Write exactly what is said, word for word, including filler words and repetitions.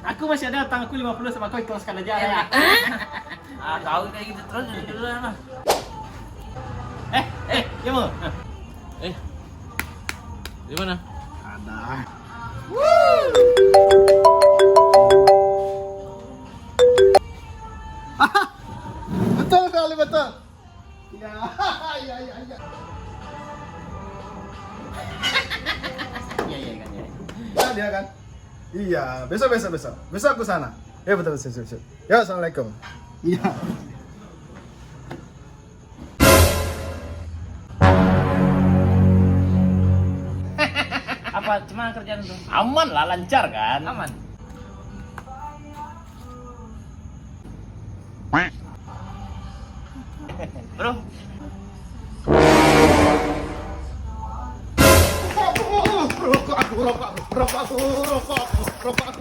Aku masih ada utang aku lima puluh sama kau, ikhlaskan aja lah. Ah, kau kayak gitu terus, dulu lah. Eh, eh, ya mau. Eh, di mana? Ada. Betul sekali, betul. Iya, iya, iya, iya. Iya, iya, kan, iya. Nah, dia kan. Iya, besok, besok, besok. Besok aku sana. Ya, betul, besok, besok, besok. Ya, assalamualaikum. Iya. Apa, gimana kerjaan tuh? Aman lah, lancar kan? Aman. Bro. Rokok aku, rokok aku, rokok aku, rokok aku, rokok aku, rokok aku,